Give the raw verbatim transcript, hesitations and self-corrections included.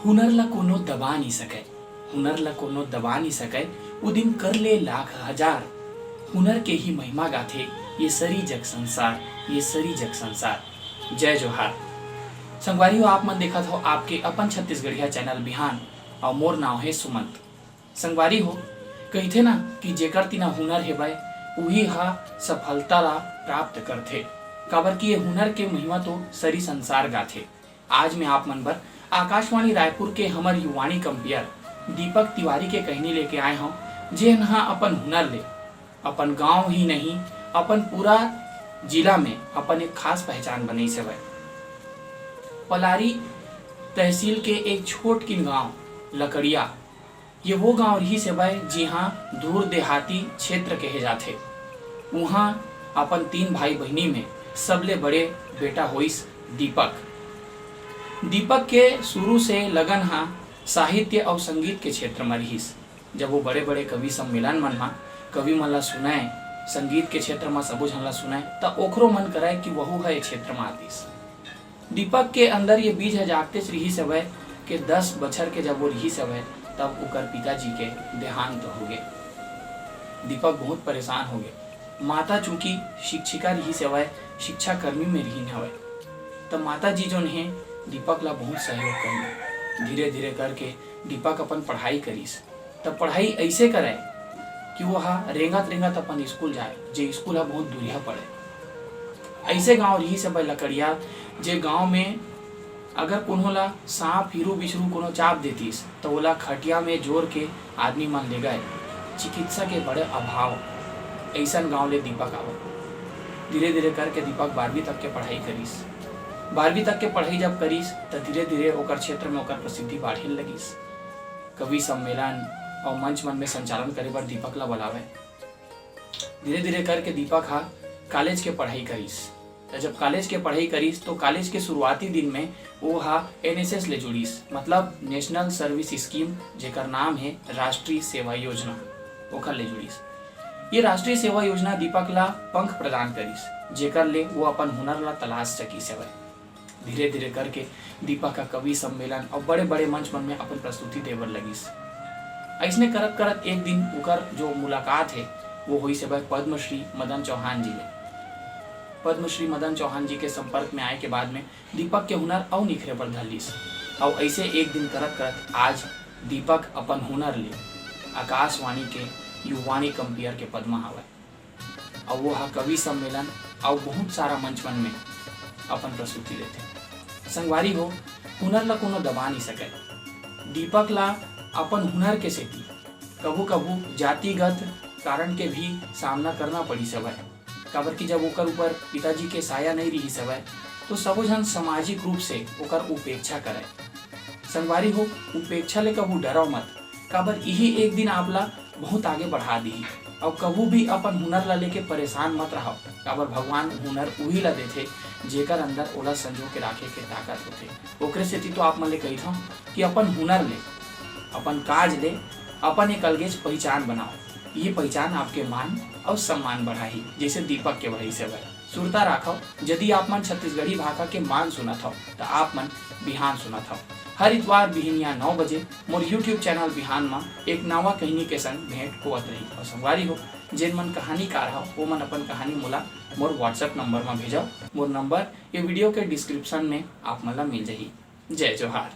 हुनर ला कोनो दबा नी सकय, हुनर ला कोनो दबा नी सकय, उदिम कर ले लाख हजार। हुनर के ही महिमा गाथे ये सरी जग संसार, ये सरी जग संसार। जय जोहार। संगवारी हो, आप मन देखत हो आपके अपन छत्तीसगढ़िया चैनल बिहान, अउ मोर नाव हे सुमंत। संगवारी हो, कहिथे ना कि जेकर तिना हुनर हेवय, उही ह सफलता ला प्राप्त करथे, काबर कि ये हुनर के महिमा तो सरी संसार गाथे। आज मैं आप मन बर आकाशवाणी रायपुर के हमर युवाणी कंपियर दीपक तिवारी के कहनी लेके आए हौं, जेन ह अपन हुनर ले अपन गांव ही नहीं, अपन पूरा जिला में अपन एक खास पहचान बनइस हवय। पलारी तहसील के एक छोट किन गांव लकड़िया, ये वो गांव रिहिस हवय, जिहां दूर देहाती क्षेत्र कहे जाथे। उहां अपन तीन भाई बहिनी में सबले बड़े बेटा होइस दीपक। दीपक के शुरू से लगन हा साहित्य अउ संगीत के क्षेत्र म रिहिस। जब वो बड़े-बड़े कवि सम्मेलन मन म कवि मन ला सुनय, संगीत के क्षेत्र म सबो झन ला सुनय, त ओखरो मन करय कि वहू ह ए क्षेत्र म आतिस। दीपक के अंदर ये बीज ह जागतेच रिहिस हवय के दस बछर के जब वो रिहिस हवय, तब ओकर पिताजी के देहांत होगे। दीपक बहुत परेशान होगे। माता चूंकि शिक्षिका रिहिस हवय, शिक्षा कर्मी में रिहिन हवय, त माता जी जोन हे, दीपक ला बहुत सहयोग करिन। धीरे-धीरे करके दीपक अपन पढ़ाई करिस। त पढ़ाई अइसे करय कि वो ह रेंगत-रेंगत अपन स्कूल जाय, जे स्कूल ह बहुत दूरिहा पड़े। अइसे गांव रिहिस हवय लकड़िया, जे गांव में अगर कोनो ला सांप, हिरू-बिछरू कोनो चाब देतिस, त ओला खटिया में जोर के आदमी मन लेगय। चिकित्सा के बड़े अभाव, अइसन गांव ले दीपक आवय। धीरे-धीरे करके दीपक बारहवीं तक के पढ़ाई करिस। बारहवीं तक के पढ़ाई जब करिस, त धीरे-धीरे ओकर क्षेत्र में ओकर प्रसिद्धि बाढ़े लगिस। कवि सम्मेलन अउ मंच मन में संचालन करे बर दीपक ला बलावय। धीरे-धीरे करके दीपक ह कॉलेज के पढ़ाई करिस। त जब कॉलेज के पढ़ाई करिस, तो कॉलेज के शुरुआती दिन में वो ह एनएसएस ले जुड़िस, मतलब नेशनल सर्विस स्कीम, जेकर नाम हे राष्ट्रीय सेवा योजना, ओखर ले जुड़िस। ये राष्ट्रीय सेवा योजना दीपक ला पंख प्रदान करिस, जेकर ले वो अपन हुनर ला तलाश सकिस हवय। धीरे-धीरे करके दीपक ह कवि सम्मेलन अउ बड़े-बड़े मंच मन में अपन प्रस्तुति दे बर लगिस। अइसने करत-करत एक दिन ओकर जो मुलाकात हे, वो होइस हवय पद्मश्री मदन चौहान जी ले। पद्मश्री मदन चौहान जी के संपर्क में आए के बाद में दीपक के हुनर अउ निखरे बर धर लिस। अउ अइसे एक दिन करत-करत आज दीपक अपन हुनर ले आकाशवाणी के युवाणी कंपियर के पद म हवय। अउ वो ह कवि सम्मेलन अउ बहुत सारा मंच मन में अपन प्रस्तुति देथे। संगवारी हो, हुनर ला कोनो दबा नहीं सकय। दीपक ला अपन हुनर के सेती कभू-कभू जातिगत कारण के भी सामना करना पड़िस हवय, काबर कि जब ओकर ऊपर पिताजी के साया नहीं रिहिस हवय, तो सबो झन सामाजिक रूप से ओकर उपेक्षा करय। संगवारी हो, उपेक्षा ले कभू डरव मत, काबर इही एक दिन आप ला बहुत आगे बढ़ा दिही। अउ कभू भी अपन हुनर ला लेके परेशान मत रहव, काबर भगवान हुनर उही ला देथे, जेकर अंदर ओला संजो के राखे के ताकत होथे। ओकरे सेती तो आप मन ले कहिथंव कि अपन हुनर ले, अपन काज ले, अपन एक अलगेच पहिचान बनाव। ये पहिचान आपके मान अउ सम्मान बढ़ाही, जइसे दीपक के बढ़ाइस हवय। सुरता राखव, यदि आप मन छत्तीसगढ़ी भाखा के मान सुनत हव, त आप मन बिहान सुनत हव। हर इतवार बिहनिया नौ बजे मोर YouTube चैनल बिहान म एक नवा कहिनी के संग भेंट होवत रही। अउ संगवारी हो, जेन मन कहानीकार हव, वो मन अपन कहानी मोला मोर WhatsApp नंबर म भेजव। मोर नंबर ये वीडियो के डिस्क्रिप्शन में आप मन ला मिल जाही। जय जोहार।